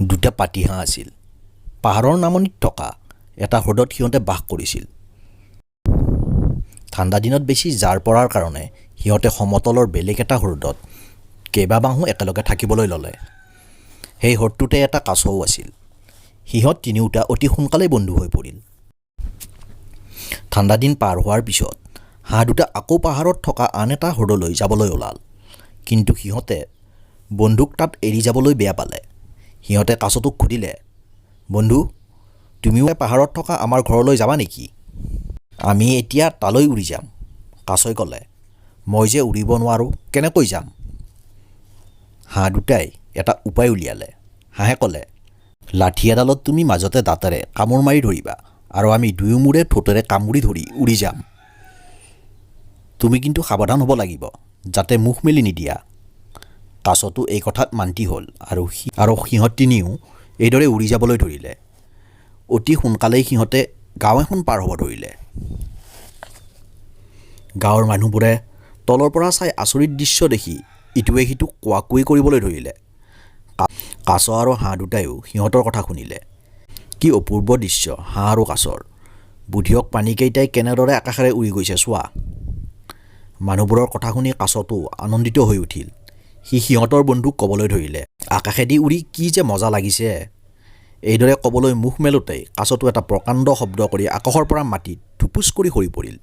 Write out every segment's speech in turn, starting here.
দুটা পাতিহাঁহ আছিল। পাহাৰৰ নামনিত থকা এটা হ্ৰদত সিহঁতে বাস কৰিছিল। ঠাণ্ডা দিনত বেছি জাৰ পৰাৰ কাৰণে সিহঁতে সমতলৰ বেলেগ এটা হ্ৰদত কেইবামাহো একেলগে থাকিবলৈ ল'লে। সেই হ্ৰদটোতে এটা কাছও আছিল। সিহঁত তিনিওটা অতি সোনকালেই বন্ধু হৈ পৰিল। ঠাণ্ডা দিন পাৰ হোৱাৰ পিছত হাঁহ দুটা আকৌ পাহাৰত থকা আন এটা হ্ৰদলৈ যাবলৈ ওলাল। কিন্তু সিহঁতে বন্ধুক তাত এৰি যাবলৈ বেয়া পালে। সিহঁতে কাছটোক সুধিলে, "বন্ধু, তুমিও পাহাৰত থকা আমাৰ ঘৰলৈ যাবা নেকি? আমি এতিয়া তালৈ উৰি যাম।" কাছই ক'লে, "মই যে উৰিব নোৱাৰোঁ, কেনেকৈ যাম?" হাঁহ দুটাই এটা উপায় উলিয়ালে। হাঁহে ক'লে, "লাঠি এডালত তুমি মাজতে দাঁতেৰে কামোৰ মাৰি ধৰিবা আৰু আমি দুয়ো মূৰে ঠোঁটেৰে কামুৰি ধৰি উৰি যাম। তুমি কিন্তু সাৱধান হ'ব লাগিব, যাতে মুখ মেলি নিদিয়া।" কাছটো এই কথাত মান্তি হ'ল আৰু সিহঁত তিনিও এইদৰে উৰি যাবলৈ ধৰিলে। অতি সোনকালেই সিহঁতে গাঁও এখন পাৰ হ'ব ধৰিলে। গাঁৱৰ মানুহবোৰে তলৰ পৰা চাই আচৰিত দৃশ্য দেখি ইটোৱে সিটোক কোৱা-কুই কৰিবলৈ ধৰিলে। কাছ আৰু হাঁহ দুটাইও সিহঁতৰ কথা শুনিলে। কি অপূৰ্ব দৃশ্য হাঁহ আৰু কাছৰ! বুধিয়ক প্ৰাণীকেইটাই কেনেদৰে আকাশেৰে উৰি গৈছে চোৱা! মানুহবোৰৰ কথা শুনি কাছটো আনন্দিত হৈ উঠিল। সি সিহঁতৰ বন্ধুক ক'বলৈ ধৰিলে, "আকাশেদি উৰি কি যে মজা লাগিছে!" এইদৰে ক'বলৈ মুখ মেলোঁতেই কাছটো এটা প্ৰকাণ্ড শব্দ কৰি আকাশৰ পৰা মাটিত ধুপুচ কৰি সৰি পৰিল।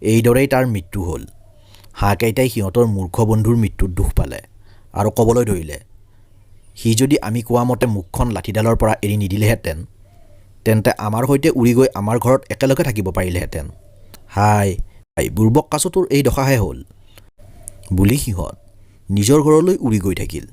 এইদৰেই তাৰ মৃত্যু হ'ল। হাঁহকেইটাই সিহঁতৰ মূৰ্খ বন্ধুৰ মৃত্যুত দুখ পালে আৰু ক'বলৈ ধৰিলে, "সি যদি আমি কোৱা মতে মুখখন লাঠিডালৰ পৰা এৰি নিদিলেহেঁতেন, তেন্তে আমাৰ সৈতে উৰি গৈ আমাৰ ঘৰত একেলগে থাকিব পাৰিলেহেঁতেন। হায়, বুৰ্বক কাছটোৰ এই দশাহে হ'ল!" বুলি সিহঁত নিজৰ ঘৰলৈ উৰি গৈ থাকিল।